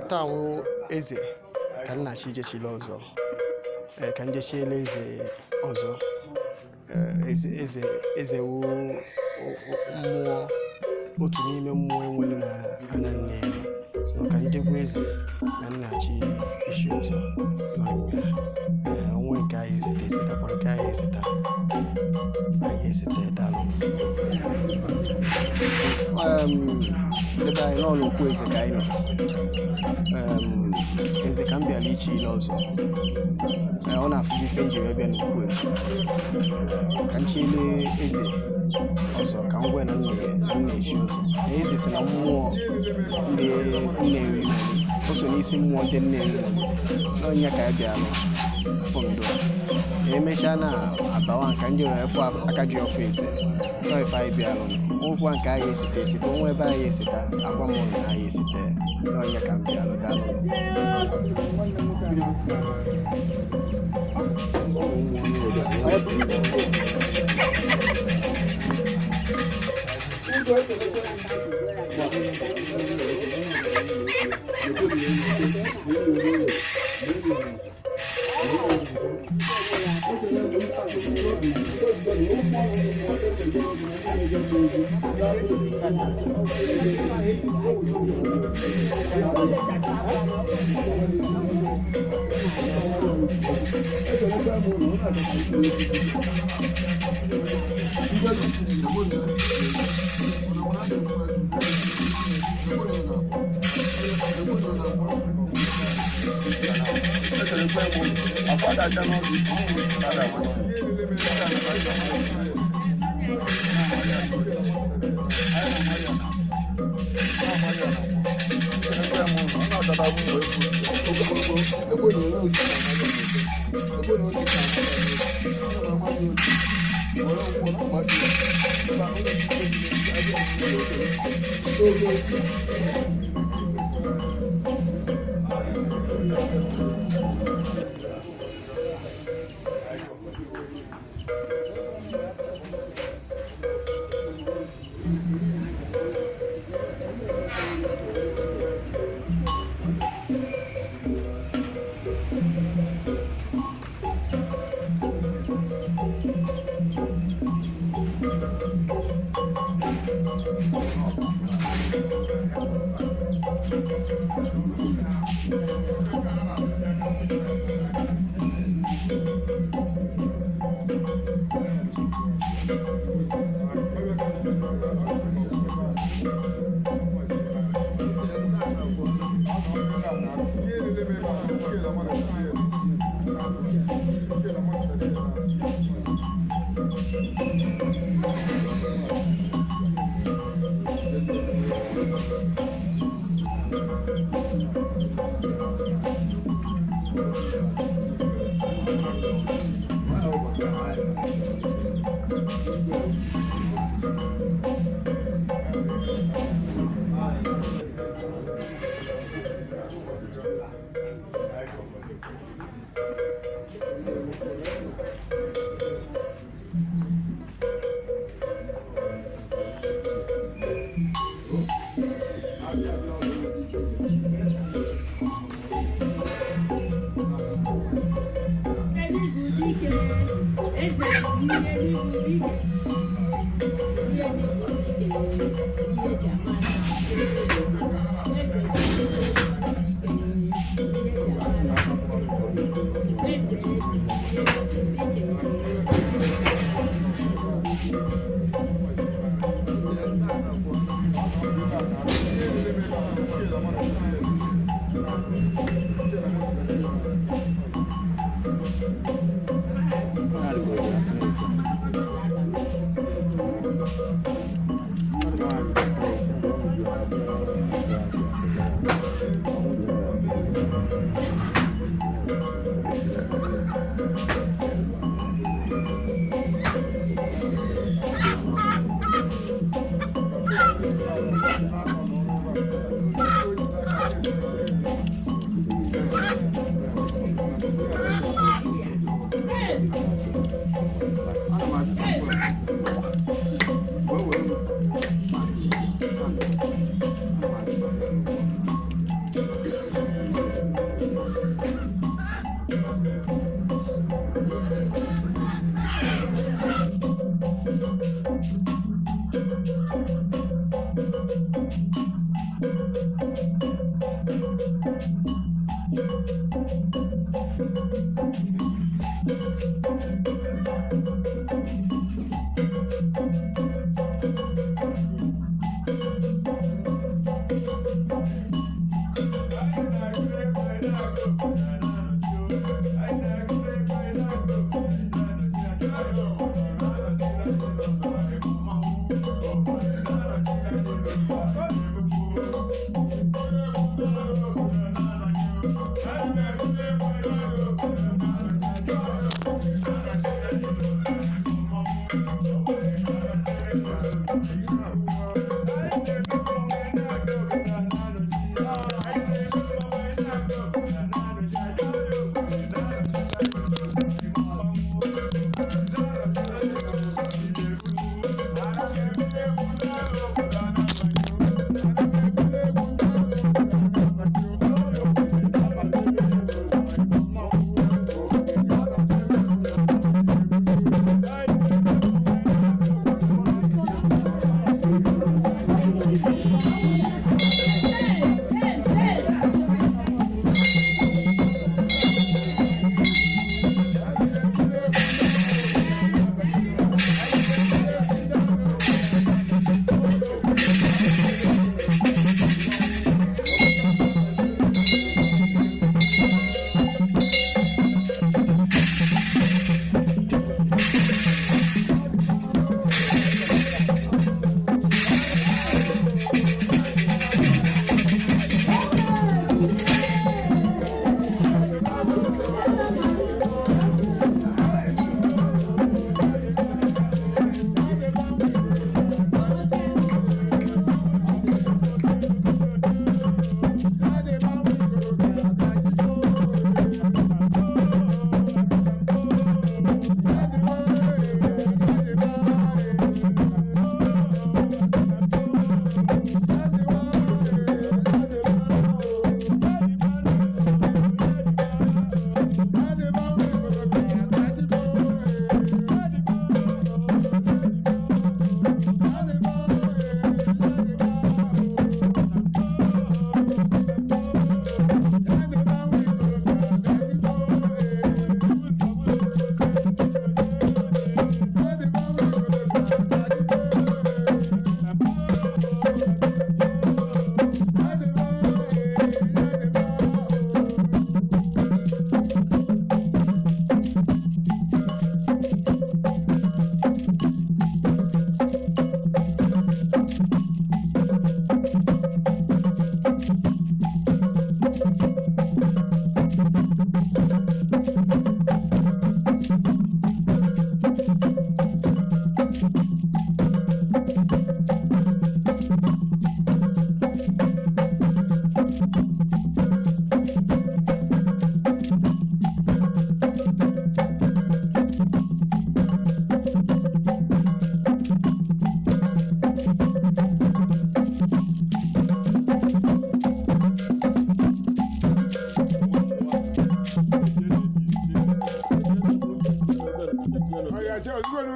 Taa wụ eze ka nna chi jechila ọzọ. Ee, ka njechiela eze ọzọ. Ee, eze eze eze wụ mmụọ, otu n'ime mmụọ enwere na ana Nnewi. So ka njegwa eze na nna chi ishi ọzọ n'ọnya. Ee, onwe nke anyị eseta esetakwa nke anyị eseta anyị eseta. Daalụ. Ebe anyị nọ n'okwu eze ka anyị nọ. Eze ka m bịara ichi ile ọzọ. Ee, ọ na-afụ ife nji wee bịa n'okwu eze. Ee, ka m chile eze ọzọ, ka m gwa na m na-echi ọzọ, na eze si na mmụọ ndị Nnewi nwere, o so n'isi mmụọ ndị Nnewi nwere n'ọnya ka anyị bịara fụ ndụ a. Emechaa na abawa nka ndị wee fụ aka ji ọfụ eze nọ ife anyị bịara nwekwa nke anyị esite esite onwe ebe anyị esita agwa m na anyị esite n'ọnya ka m bịara. Daalụ.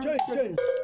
Change, change.